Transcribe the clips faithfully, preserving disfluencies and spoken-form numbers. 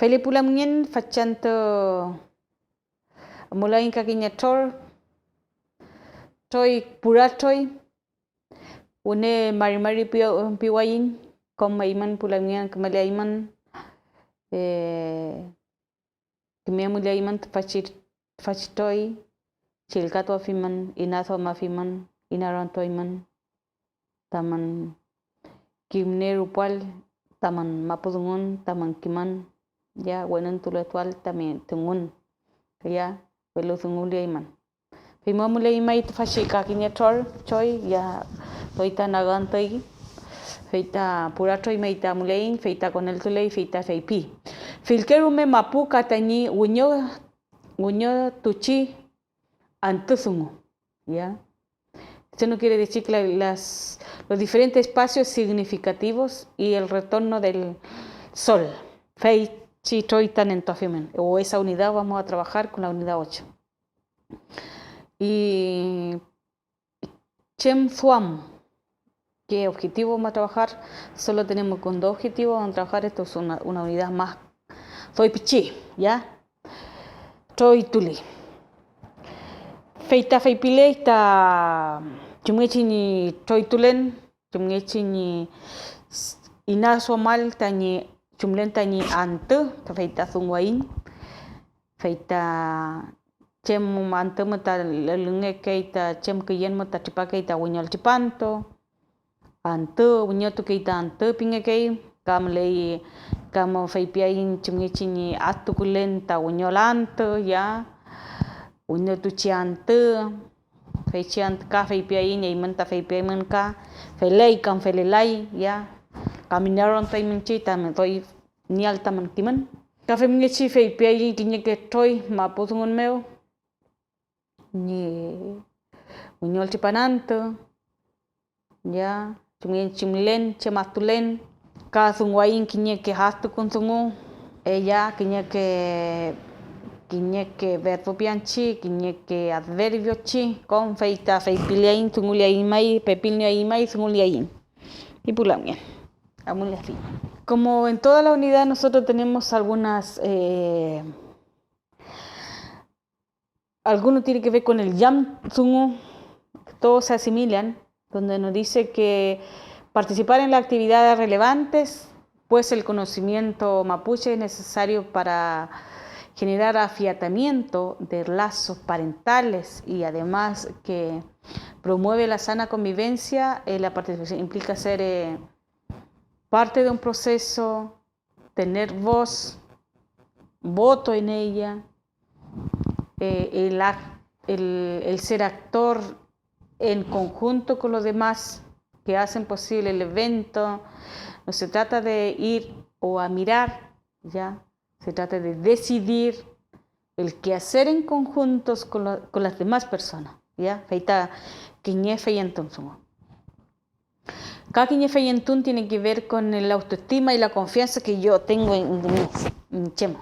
Fey pu lamngen fachantü amulaiñ ka kiñe tror, troy, pura troy, wüne mari mari pi-, piwayiñ, kom eymün pu lamngen kümeleaymün, eh, küme amuleaymün tüfachi, tüfachi troy, chillkatuafimün, inaduamafimün, inaduamtuaymün tamün kimnierupuael tamün mapudungun, tamün kimün, ya wenentuletuael tami dungun, ya welu dunguleaymün. Feymew amuley may tüfachi ka kiñe tror, choy, ya doy ta nagantüy, fey ta pura troy may ta amuleiñ, fey ta koneltuley, fey ta feypi: Fillke rume mapu ka tañi wiño-, wiñotuchi antü dungu, ¿ya? Esto no quiere decir que la, las, los diferentes espacios significativos y el retorno del sol. Feychi troy ta nentuafimün, o esa unidad, vamos a trabajar con la unidad ocho. Y chem duam, ¿qué objetivo vamos a trabajar? Solo tenemos con dos objetivos, vamos a trabajar, esto es una, una unidad más. Doy pichi, ¿ya? Troytuli. Fey ta feypiley ta chumngechi ñi troytulen, chumngechi ñi s-, inaduamal tañi chumlen tañi antü, fey ta dunguaiñ, fey ta chem antü mu ta lelngekey, ta chem küyen mu ta tripakey ta wiñol tripantu, antü, wiñotukey ta antü pingekey, ka müley, ka mu feypiaiñ chumngechi ñi adtukulen ta wiñol antü, ya, wiñotuchi antü, feychi antü ka feypiaiñ, eymün ta feypiaymün ka feley kam felelay, ya, kam inaduamtuaymünchi tamün doy nieael tamün kimün. Ka femngechi feypiaiñ kiñeke troy mapu dungun mew ñi wiñol tripan antü, ya, chumngechi mülen chem adtulen, ka dunguaiñ kiñeke adtukun dungu, eya, kiñeke, kiñeke verbo pianchi, kiñeke adverbiochi, kom fey ta feypileaiñ, dunguleaiñ may, pepilnieaiñ may, dunguleaiñ. Y pu lamngen, amuleafiñ. Como en toda la unidad nosotros tenemos algunas, eh, alguno tiene que ver con el yam dungu, todos se asimilan, donde nos dice que participar en las actividades relevantes, pues el conocimiento mapuche es necesario para generar afiatamiento de lazos parentales y además que promueve la sana convivencia, eh, la participación implica ser, eh, parte de un proceso, tener voz, voto en ella, eh, el ac-, el, el ser actor en conjunto con los demás que hacen posible el evento. No se trata de ir o a mirar, ¿ya? Se trata de decidir el qué hacer en conjuntos con la, con las demás personas, ¿ya? Fey ta kiñe feyentun dungu. Ka kiñe feyentun tiene que ver con el autoestima y la confianza que yo tengo en, en mí, en chem.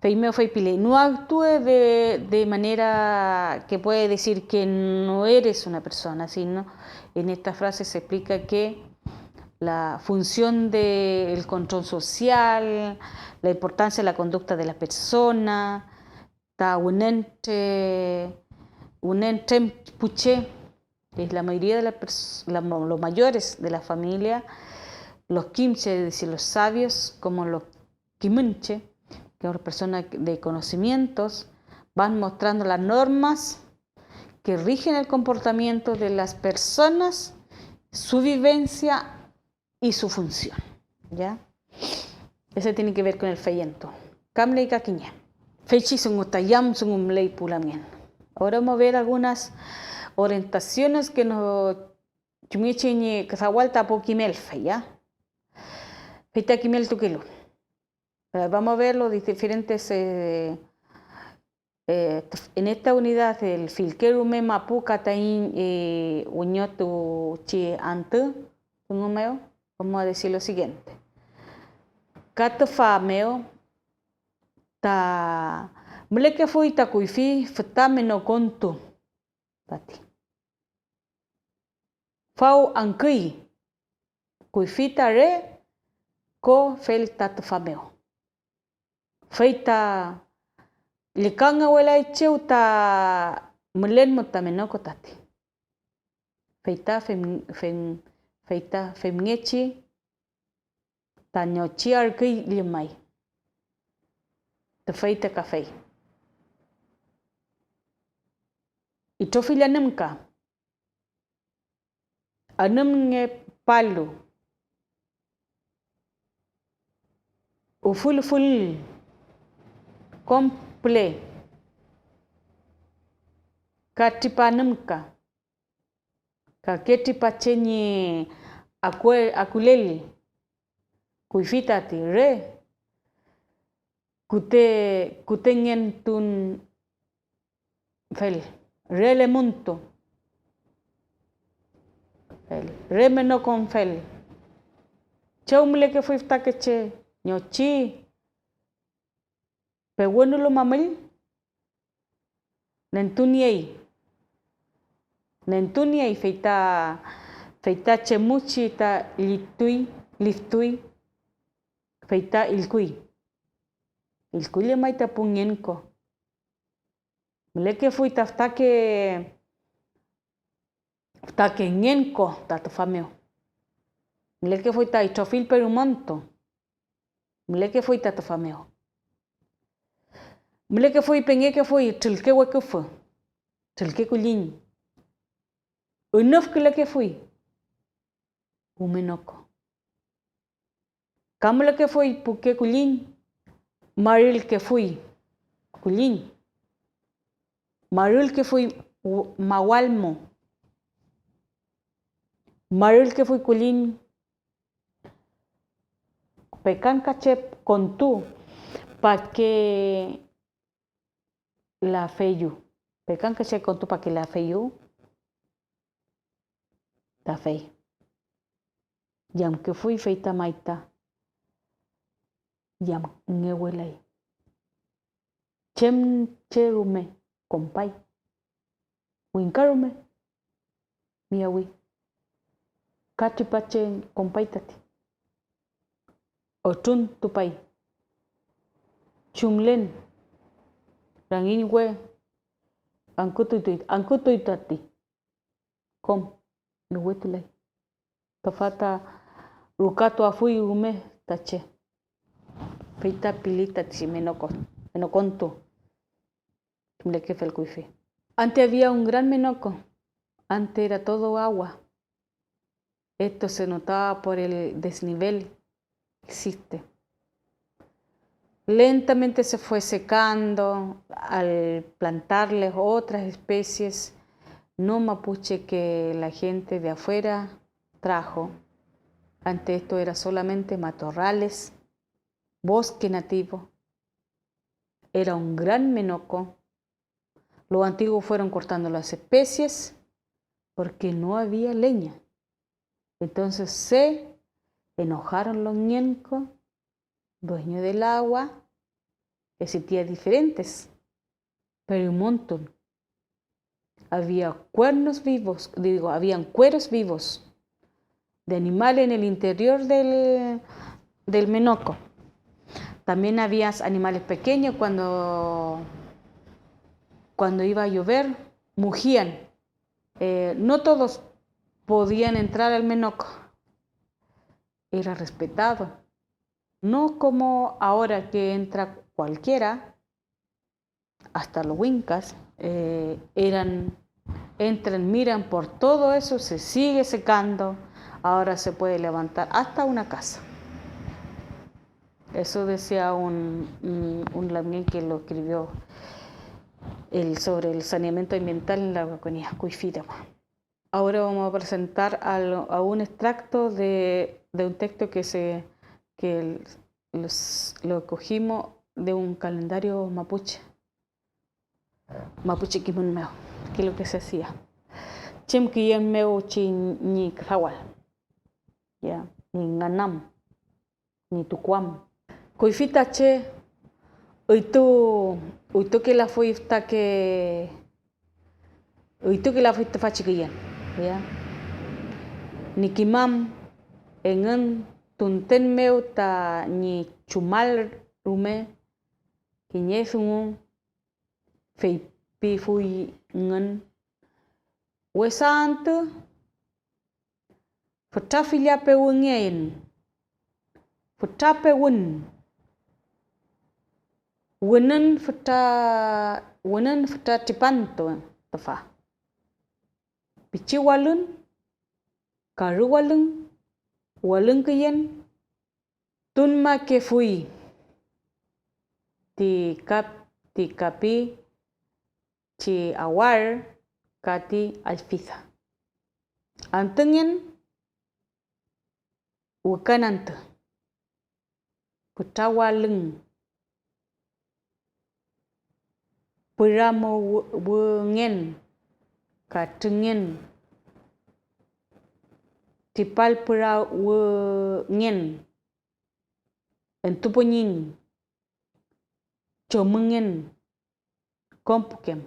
Feymew feypile, no actúe de, de manera que puede decir que no eres una persona, sino en esta frase se explica que la función del control social, la importancia de la conducta de la persona, ta wünentre-, wünentren pu che, que es la mayoría de la pers-, la mo-, los mayores de la familia, los kimche, es decir, los sabios, como los kimünche, que son personas de conocimientos, van mostrando las normas que rigen el comportamiento de las personas, su vivencia y su función, ¿ya? Ese tiene que ver con el feyentun. Ka müley ka kiñe. Feychi dungu ta yam dungu müley pu lamngen. Ahora vamos a ver algunas orientaciones que nos, chumngechi ñi küdawal ta pu kimelfe, ¿ya? Fey ta kimeltukelu. Eh, vamos a ver los diferentes, eh, eh, tüf-, en esta unidad, el fillke rume mapu ka taiñ, eh, wiñotuchi antü dungu mew, vamos a decir lo siguiente. Ka tüfa mew ta mülekefuy ta kuyfi füta menokontu tati. Faw angküy, kuyfi ta re ko fel ta tüfa mew. Fey ta llükangewelay chew ta mülen mu ta menoko tati. Fey ta fem-, fem-, fey ta femngechi ta ñochi arküy llemay. Tüfey ta kafey. Itrofill anümka. Anümngepalu, ufülfül, kom püle, ka tripanümka, kake tripache ñi akue-, akulel, kuyfi tati re kute-, kutengentun fel, re lemuntu, fel, re menokon fel. Chew mülekefuy fütakeche ñochi pewenolu mamüll, nentuniey, nentuniey, fey ta, fey ta chemuchi ta llituy, liftuy, fey ta illkuy. Illkuy llemay ta pu ngenko. Mülekefuy ta fütake, fütake ngenko ta tüfa mew. Mülekefuy ta itrofill perumontu. Mülekefuy ta tüfa mew. Mülekefuy, pengekefuy trülke weküfü, trülke kulliñ. Ünüfkülekefuy pu menoko. Ka mülekefuy puke kulliñ, marülkefuy kulliñ, marülkefuy w-, mawalmu, marülkefuy kulliñ, pekankache kontu pake lafeyu, pekankache kontu pake lafeyu, ta fey yamkefuy, fey ta may ta yamngewelay. Chem che rume kompay, wingka rume miyawi, ka tripache kompay tati. Otrun tupay. Chumlen, rangiñ we, angkütuy, angkütuy tati. Kom luwetulay. Tüfa ta rukatuafuy rume ta che. Fey ta pili tati menoko-, menokontu. Mülekefel kuyfi. Antes había un gran menoco. Antes era todo agua. Esto se notaba por el desnivel que existe. Lentamente se fue secando al plantarles otras especies no mapuche que la gente de afuera trajo. Ante esto era solamente matorrales, bosque nativo. Era un gran menoco. Los antiguos fueron cortando las especies porque no había leña. Entonces se enojaron los ñenko, dueño del agua, existían diferentes, pero un montón. Había cuernos vivos, digo, habían cueros vivos de animales en el interior del, del menoco. También había animales pequeños cuando, cuando iba a llover, mugían. Eh, no todos podían entrar al menoco. Era respetado. No como ahora que entra cualquiera, hasta los wincas, eh, eran, entran, miran por todo eso, se sigue secando, ahora se puede levantar hasta una casa. Eso decía un, un, un lamien que lo escribió el, sobre el saneamiento ambiental en la Araucanía, Cuifirama. Ahora vamos a presentar al, a un extracto de, de un texto que, se, que el, los, lo cogimos de un calendario mapuche, mapuche kimün mew, qué es lo que se hacía. Chem küyen mew chi ñi küdawal, ya, ñi nganam, ñi tukuam. Kuyfi ta che üytu-, üytukelafuy fütake, üytukelafuy tüfachi küyen, ya. Ñi kimam engün tunten mew tañi chumal rume kiñe dungu feypifuyngün: wesa antü, fütra fillapewünngeen, fütra pewün, wünün fütra, wünün fütra tripantu tüfa. Pichi walün, karü walüng, walüng küyen, tunmakefuy ti kap-, ti kapi, ti awar ka ti allfida. Antüngen, wükan antü, fütra walüng, püramuwüngen, katrüngen, tripalpürawüngen, entupoñiñ, chomüngen, kom pukem,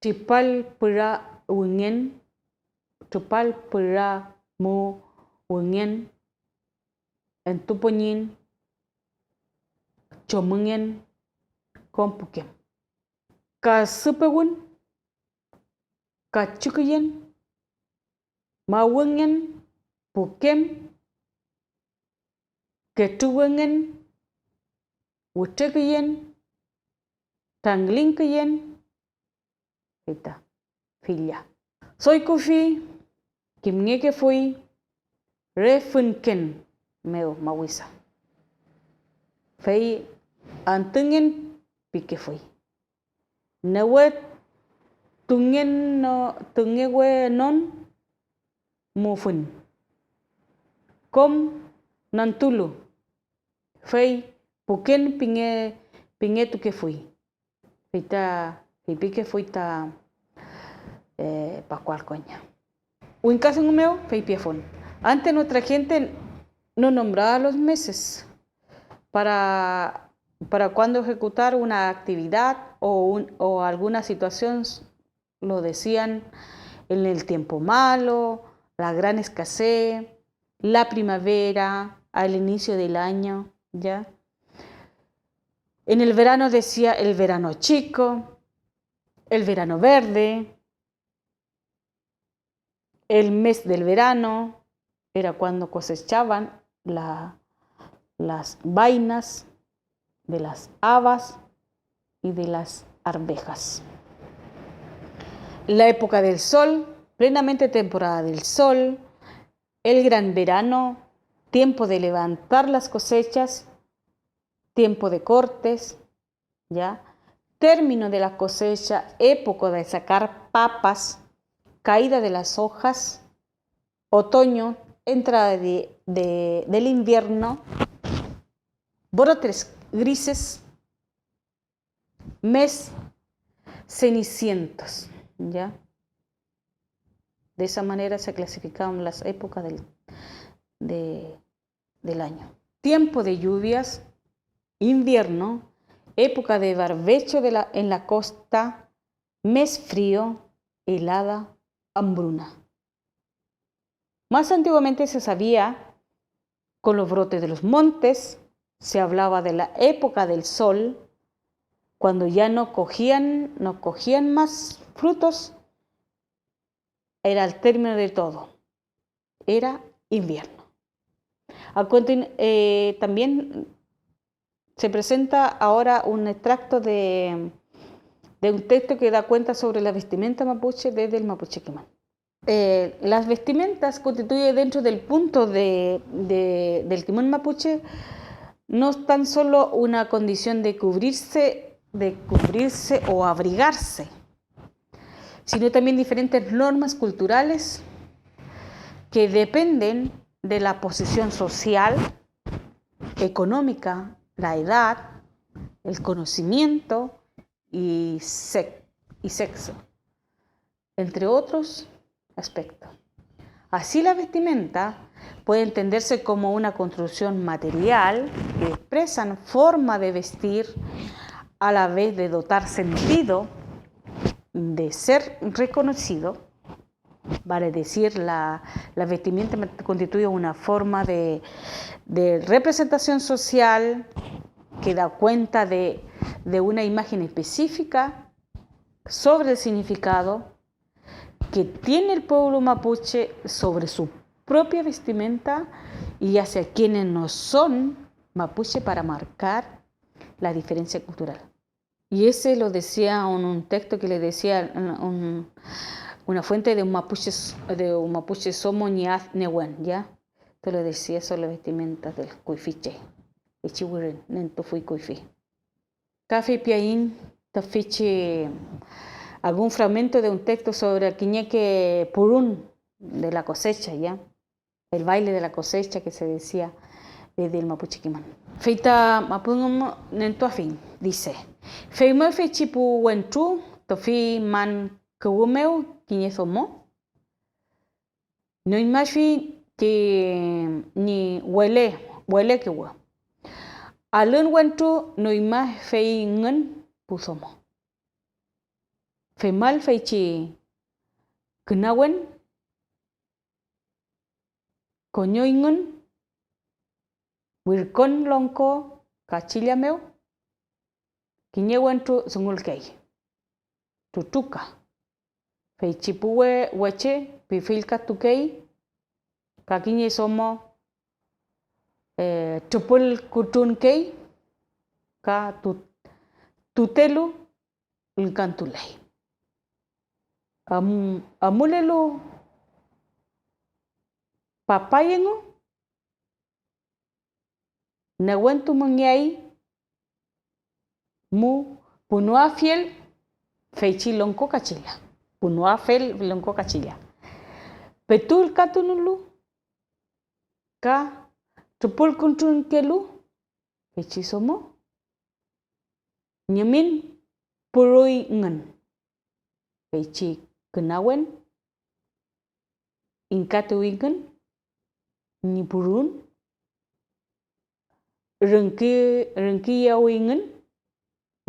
tripalpürawüngen, tripalpüramuwüngen, entupoñiñ, chomüngen, kom pukem, kasüpewün, kachüküyen, mawüngen, pukem, ketruwüngen, wütreküyen, tranglingküyen, fey ta filla. Doy kufi, kimngekefuy, re fünken mew mawisa, fey antüngen pikefuy. Newe tungeno-, tungewenon mufün, kom nantulu, fey puken pinge-, pingetukefuy. Fey ta feypikefuy ta, eh, Pascual Coña. Wingkadungu mew feypifun: antes nuestra gente no nombraba los meses para, para cuando ejecutar una actividad o un, o alguna situación, lo decían en el tiempo malo, la gran escasez, la primavera, al inicio del año, ¿ya? En el verano decía el verano chico, el verano verde, el mes del verano, era cuando cosechaban la, las vainas de las habas y de las arvejas. La época del sol, plenamente temporada del sol, el gran verano, tiempo de levantar las cosechas, tiempo de cortes, ¿ya? Término de la cosecha, época de sacar papas, caída de las hojas, otoño, entrada de, de, del invierno, brotes grises, mes cenicientos, ¿ya? De esa manera se clasificaban las épocas del, de, del año. Tiempo de lluvias, invierno, época de barbecho de la, en la costa, mes frío, helada, hambruna. Más antiguamente se sabía con los brotes de los montes, se hablaba de la época del sol, cuando ya no cogían, no cogían más frutos, era el término de todo, era invierno. A continu-, eh, también se presenta ahora un extracto de, de un texto que da cuenta sobre la vestimenta mapuche desde el Mapuche Quimán. Eh, las vestimentas constituyen dentro del punto de, de, del Quimán mapuche, no es tan solo una condición de cubrirse, de cubrirse o abrigarse, sino también diferentes normas culturales que dependen de la posición social, económica, la edad, el conocimiento y sec-, y sexo, entre otros aspectos. Así, la vestimenta puede entenderse como una construcción material que expresan forma de vestir, a la vez de dotar sentido, de ser reconocido, vale decir, la, la vestimenta constituye una forma de, de representación social que da cuenta de, de una imagen específica sobre el significado que tiene el pueblo mapuche sobre su propia vestimenta y hacia quienes no son mapuche para marcar la diferencia cultural. Y ese lo decía en un texto que le decía un- una fuente de un mapuche, de un mapuche Somo ñi ad newen, ¿ya? Te lo decía sobre las vestimentas del kuyfi che. Feychi wirin nentufuy kuyfi. Ka feypiaiñ tüfichi algún fragmento de un texto sobre kiñeke purun de la cosecha, ¿ya? El baile de la cosecha que se decía desde el mapuche kimün. Fey ta mapudungun nentuafiñ, dice, feymew feychi pu wentru tüfi man kuwü mew kiñe domo, noñmafi ti ñi wele, wele kuwü. Alün wentru noñmafeyngün pu domo. Femal feychi künawen koñoyngün wirkon longko kachilla mew, kiñe wentru dungulkey, tutuka, feychi pu we-, weche pifillkatukey, ka kiñe domo, eh, trüpülkütunkey, ka tu-, tutelu ülkantuley. Am-, amulelu papay engu, newentumungeay mu punoafiel feychi longko kachilla, punoafel longko kachilla. Petu ülkatunulu ka trüpülkütunkelu feychi domo, ñimin puruyngün, feychi künawen ingkatuwingün ñi purun, rüngki-, rüngkiyawingün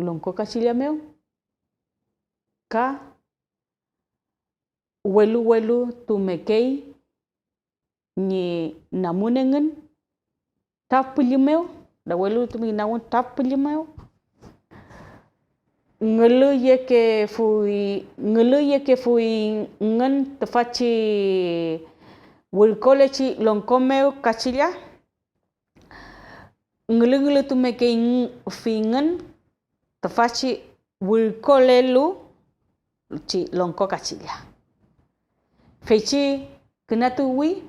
longko kachilla mew, ka welu-welutumekey ñi namun engün traf püllü mew, welu tümi namun traf püllü mew, ngülüyekefuy-, ngülüyekefuyngün tüfachi wirkolechi longko mew kachilla, ngülü-ngülütumekeyfingün tüfachi wirkolelu chi longko kachilla. Feychi künatuwi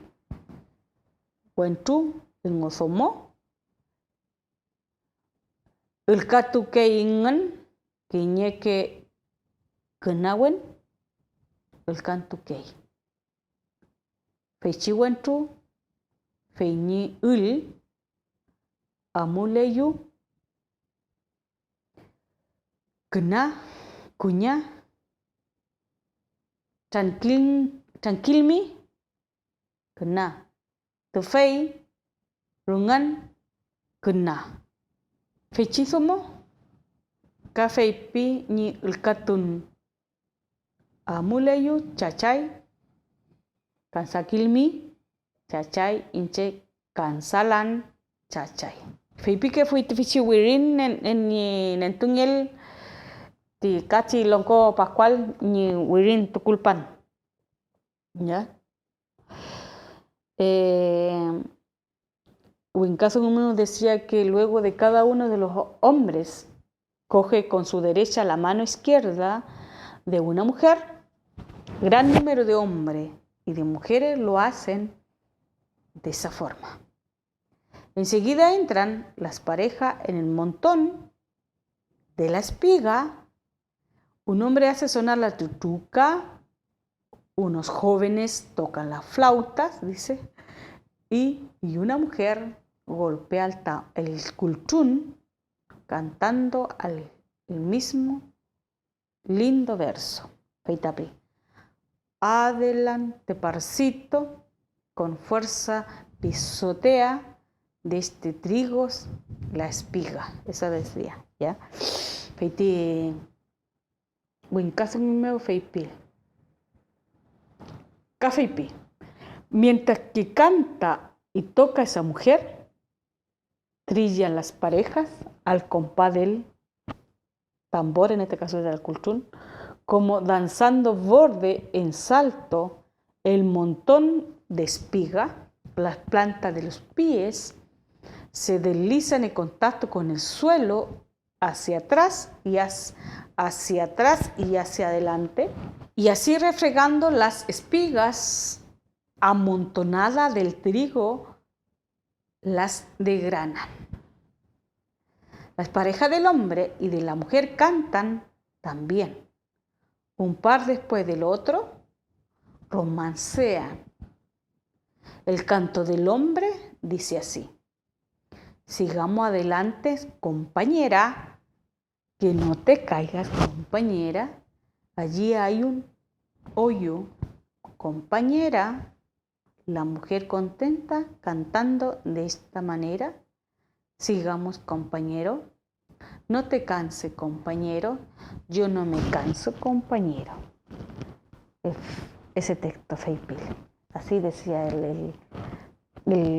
wentru engu domo, ülkatukeyngün kiñeke künawen, ülkantukey. Feychi wentru fey ñi ül amuleyu küna, kuña, trankil-, trankilmi küna, tüfey rüngan küna. Feychi domo ka feypi ñi ülkatun: amuleyu, chachay, kansakilmi, chachay, iñche kansalan, chachay. Feypikefuy tüfichi wirin en, en ñi nentungel ti kachi longko Pascual ñi wirin tukulpan. ¿Ya? Eh, Winkadungu mew decía que luego de cada uno de los hombres coge con su derecha la mano izquierda de una mujer, gran número de hombres y de mujeres lo hacen de esa forma. Enseguida entran las parejas en el montón de la espiga. Un hombre hace sonar la tutuca, unos jóvenes tocan las flautas, dice, y, y una mujer golpea el ta-, el kultrun cantando al, el mismo lindo verso. Fey ta pi: Adelante, parcito, con fuerza pisotea de este trigo la espiga. Esa decía, ¿ya? Fey ti wingkadungun mew feypi, ka feypi: Mientras que canta y toca esa mujer, trillan las parejas al compás del tambor, en este caso era el kultrun, como danzando borde en salto el montón de espiga, las plantas de los pies se deslizan en contacto con el suelo hacia atrás y hacia atrás y hacia adelante, y así refregando las espigas amontonadas del trigo, las degranan. Las parejas del hombre y de la mujer cantan también, un par después del otro, romancean. El canto del hombre dice así: "Sigamos adelante, compañera, que no te caigas, compañera, allí hay un hoyo, compañera". La mujer contenta cantando de esta manera: "Sigamos, compañero, no te canse, compañero, yo no me canso, compañero". Ese texto, Feipil. Así decía el,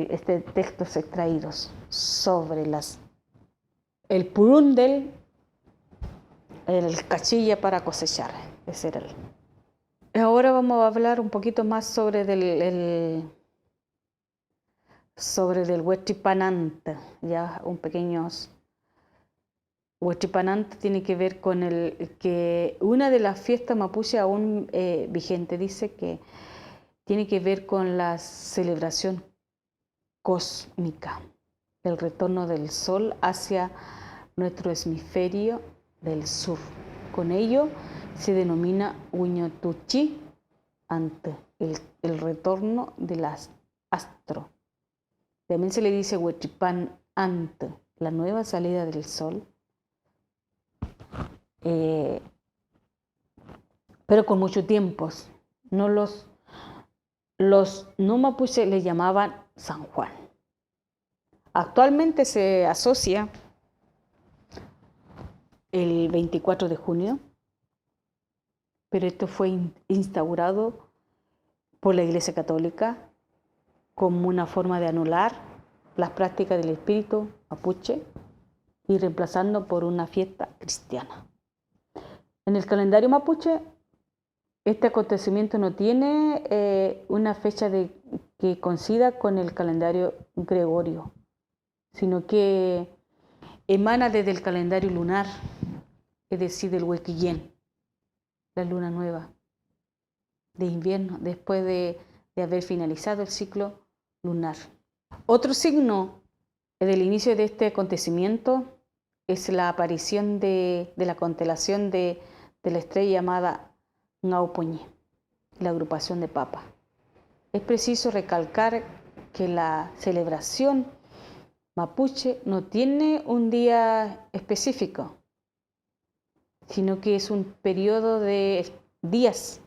este textos extraídos sobre las el purundel, el kachilla para cosechar. Ese era el. Ahora vamos a hablar un poquito más sobre del, el, sobre del Huetripanant, ya un pequeño. Huetripanant tiene que ver con el que una de las fiestas mapuche aún eh, vigente dice que tiene que ver con la celebración cósmica, el retorno del Sol hacia nuestro hemisferio del sur. Con ello se denomina Wiñotuchi Ant, el, el retorno del as- astro. También se le dice Huetripan Ant, la nueva salida del sol. Eh, pero con muchos tiempos, no los los no mapuche le llamaban San Juan. Actualmente se asocia el veinticuatro de junio, pero esto fue instaurado por la Iglesia Católica como una forma de anular las prácticas del espíritu mapuche y reemplazando por una fiesta cristiana. En el calendario mapuche este acontecimiento no tiene eh, una fecha de, que coincida con el calendario gregorio, sino que emana desde el calendario lunar, es decir, del Huequillén, la luna nueva de invierno, después de, de haber finalizado el ciclo lunar. Otro signo del inicio de este acontecimiento es la aparición de, de la constelación de, de la estrella llamada Ngaupoñi, la agrupación de Papa. Es preciso recalcar que la celebración mapuche no tiene un día específico, sino que es un periodo de días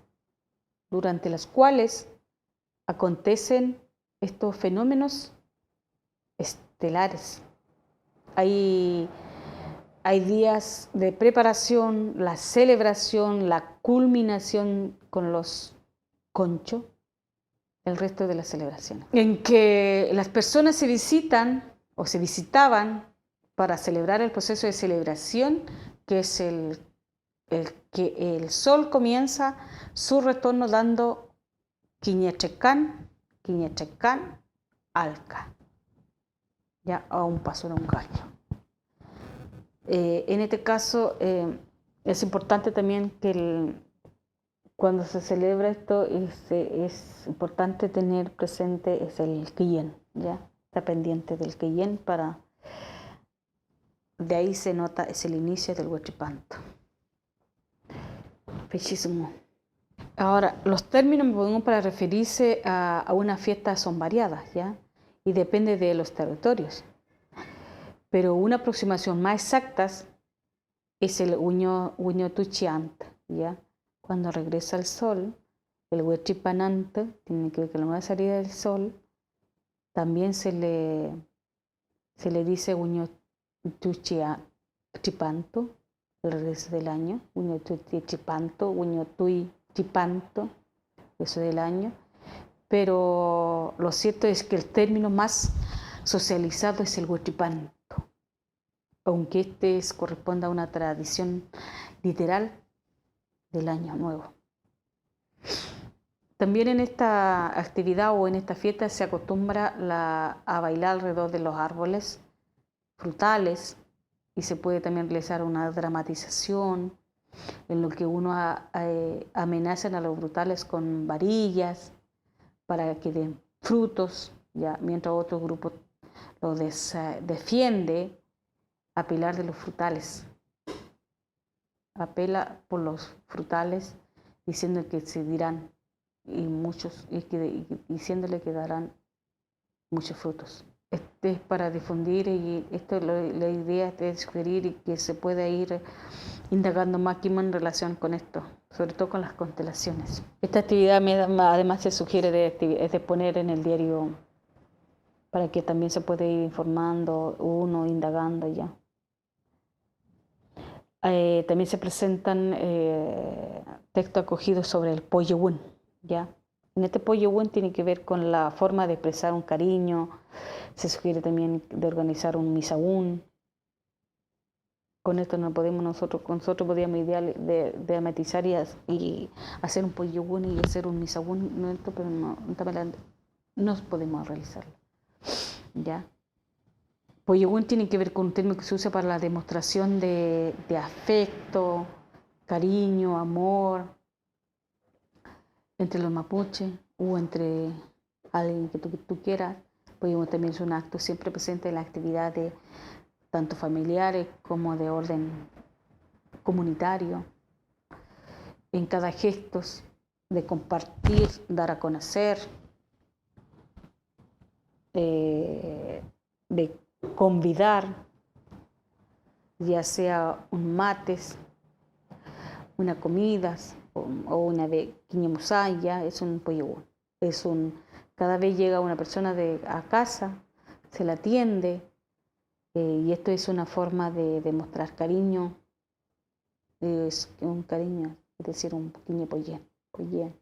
durante los cuales acontecen estos fenómenos estelares. Hay, hay días de preparación, la celebración, la culminación con los concho, el resto de las celebraciones. En que las personas se visitan o se visitaban para celebrar el proceso de celebración, que es el, el que el sol comienza su retorno dando kiñe trekan, kiñe trekan alka, ya a un paso de un gallo. Eh, en este caso, eh, es importante también que el, cuando se celebra esto, es, es importante tener presente es el kiyen, ya está pendiente del kiyen para de ahí se nota, es el inicio del Huetripanto. Fichismo. Ahora, los términos me pongo para referirse a, a una fiesta son variadas, ¿ya? Y depende de los territorios. Pero una aproximación más exacta es el uño, uño tuchiant, ¿ya? Cuando regresa el sol, el huetripanant tiene que ver con la nueva salida del sol, también se le se le dice uño tuchi tripanto, el regreso del año, uño tuchi tripanto, uño tui tripanto, eso del año. Pero lo cierto es que el término más socializado es el huetripanto. aunque este es, corresponde a una tradición literal del Año Nuevo. También en esta actividad o en esta fiesta se acostumbra la- a bailar alrededor de los árboles frutales y se puede también realizar una dramatización en lo que uno a- eh, amenazan a los frutales con varillas para que den frutos, ya, mientras otro grupo lo des- defiende, apelar de los frutales. Apela por los frutales diciendo que se dirán y muchos y que y diciéndole que darán muchos frutos. Este es para difundir y esto lo- la idea es de sugerir que se pueda ir indagando más en relación con esto, sobre todo con las constelaciones. Esta actividad me- además se sugiere de, activi- es de poner en el diario para que también se pueda ir informando uno, indagando ya. Eh, también se presentan eh, textos acogidos sobre el pollewün, ¿ya? En este pollewün tiene que ver con la forma de expresar un cariño, se sugiere también de organizar un misawün. Con esto no podemos nosotros, nosotros podíamos idear de, de dramatizar y, y hacer un pollewün y hacer un misawün, no esto, pero no, no está mal, no podemos realizarlo, ¿ya? Pollewün tiene que ver con un término que se usa para la demostración de, de afecto, cariño, amor entre los mapuches u entre alguien que tú, tú quieras. Pollewün también es un acto siempre presente en las actividades tanto familiares como de orden comunitario, en cada gestos de compartir, dar a conocer, eh, de convidar, ya sea un mates, una comida o, o una ve- kiñe musaya, es un pollewün. Es un, cada vez llega una persona de, a casa, se la atiende, eh, y esto es una forma de demostrar cariño, es un cariño, es decir, un kiñe pollewün, pollewün.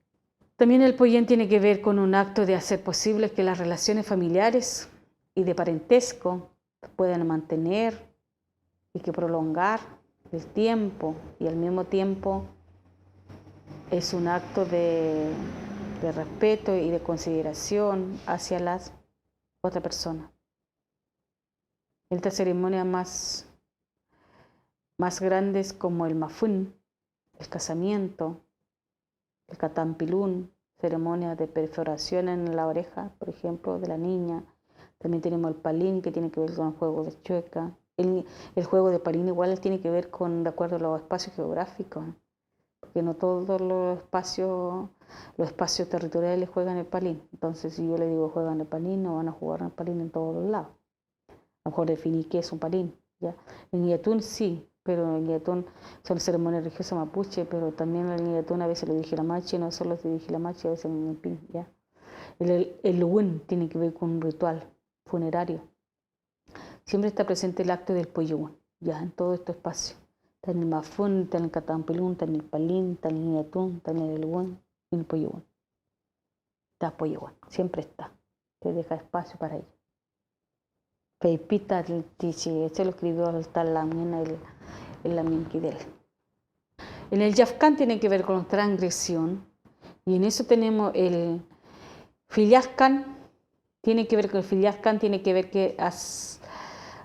También el pollewün tiene que ver con un acto de hacer posible que las relaciones familiares y de parentesco puedan mantener y que prolongar el tiempo y al mismo tiempo es un acto de, de respeto y de consideración hacia las otra persona. Estas ceremonias más, más grandes como el mafün, el casamiento, el katampilun, ceremonia de perforación en la oreja, por ejemplo, de la niña. También tenemos el palín, que tiene que ver con el juego de chueca. El, el juego de palín igual tiene que ver con, de acuerdo a los espacios geográficos, porque no todos los espacios, los espacios territoriales juegan el palín. Entonces, si yo le digo juegan el palín, no van a jugar el palín en todos los lados. A lo mejor definí qué es un palín, ¿ya? El ñiyatun sí, pero el ñiyatun son ceremonias religiosas mapuche, pero también el ñiyatun a veces lo dirige la machi, no solo lo dirige la machi, a veces el ñiyatun, ¿ya? El, el, el luwün tiene que ver con un ritual funerario. Siempre está presente el acto del pollewün, ¿ya? En todo este espacio. Está en el mafün, está en el katampilun, está en el palín, está en el ñiyatun, está en el luwün, en el pollewün. Está pollewün, siempre está. Te deja espacio para ello. Feypi tati, sí, este lo escribió tal lamngen el, el lamngen kidel. En el yafkan tiene que ver con transgresión, y en eso tenemos el fillafkan, tiene que ver con el fillafkan, tiene que ver que as-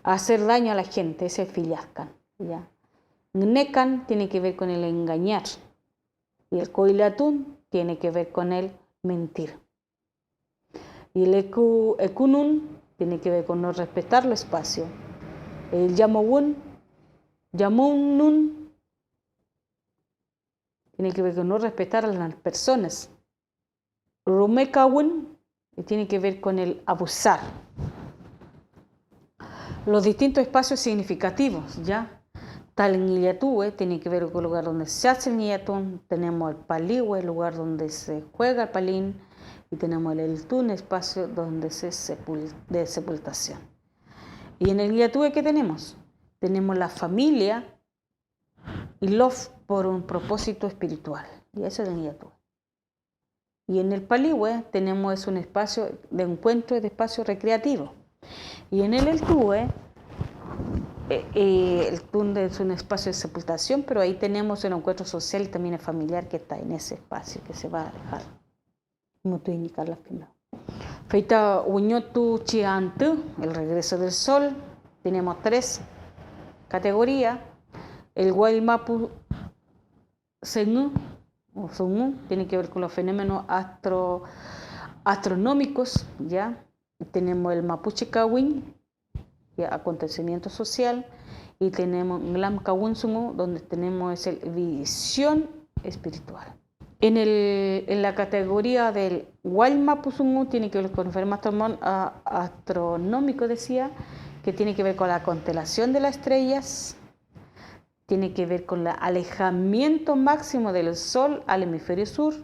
hacer daño a la gente, ese es fillafkan, ¿ya? Ngünekan tiene que ver con el engañar, y el koilatun tiene que ver con el mentir. Y el eku- ekunun tiene que ver con no respetar los espacios. El yamowün, yamownun, tiene que ver con no respetar a las personas. Rumekawün, que tiene que ver con el abusar. Los distintos espacios significativos, ¿ya? Tal ngillatun, tiene que ver con el lugar donde se hace el ngillatun, tenemos el paliwe, lugar donde se juega el palín, y tenemos el eltun, espacio donde se sepul- de sepultación. Y en el ngillatun, ¿qué tenemos? Tenemos la familia y los por un propósito espiritual, y eso es el ngillatun. Y en el paliwe tenemos, es un espacio de encuentro y de espacio recreativo. Y en el eltun, eh, eh, el tun de, es un espacio de sepultación, pero ahí tenemos el encuentro social y también el familiar que está en ese espacio que se va a dejar. Mutuy ñi kalafi mew. Fey ta wiñotuchi antü, el regreso del sol, tenemos tres categorías. El wall mapu sengü, o dungu, tiene que ver con los fenómenos astro-, astronómicos, ¿ya? Tenemos el mapuche kawiñ, y acontecimiento social, y tenemos ngülam kawün dungu, donde tenemos es el visión espiritual. En el, en la categoría del wall mapu dungu tiene que ver con el fenómeno astro-, a-, astronómico, decía, que tiene que ver con la constelación de las estrellas, tiene que ver con el alejamiento máximo del sol al hemisferio sur,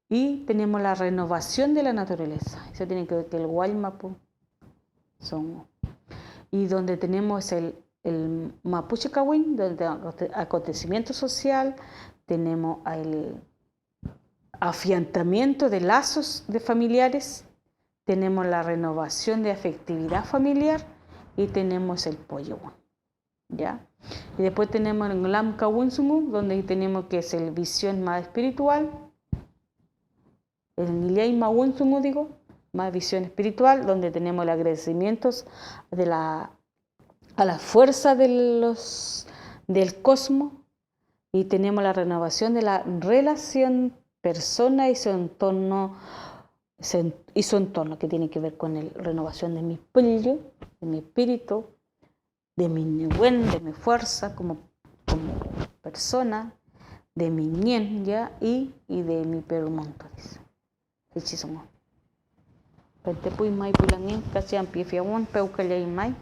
y tenemos la renovación de la naturaleza. Eso tiene que ver con el wall mapu dungu. Y donde tenemos el, el mapuche kawiñ, donde aconte-, acontecimiento social, tenemos el afianzamiento de lazos de familiares, tenemos la renovación de afectividad familiar y tenemos el poyewün, ¿ya? Y después tenemos el ngülam kawün dungu, donde tenemos que es el visión más espiritual, el ngillay mawün dungu, digo, más visión espiritual, donde tenemos el agradecimiento de la, a la fuerza de los, del cosmos, y tenemos la renovación de la relación persona y su entorno, se-, y su entorno, que tiene que ver con la renovación de mi püllu, de mi espíritu, de mi newen, de mi fuerza como, como persona, de mi nien, ¿ya? Y, y de mi permundo, dice. Feychi dungu. Fentepuy may pu langün, ka che am piefiawün, pewkallay may.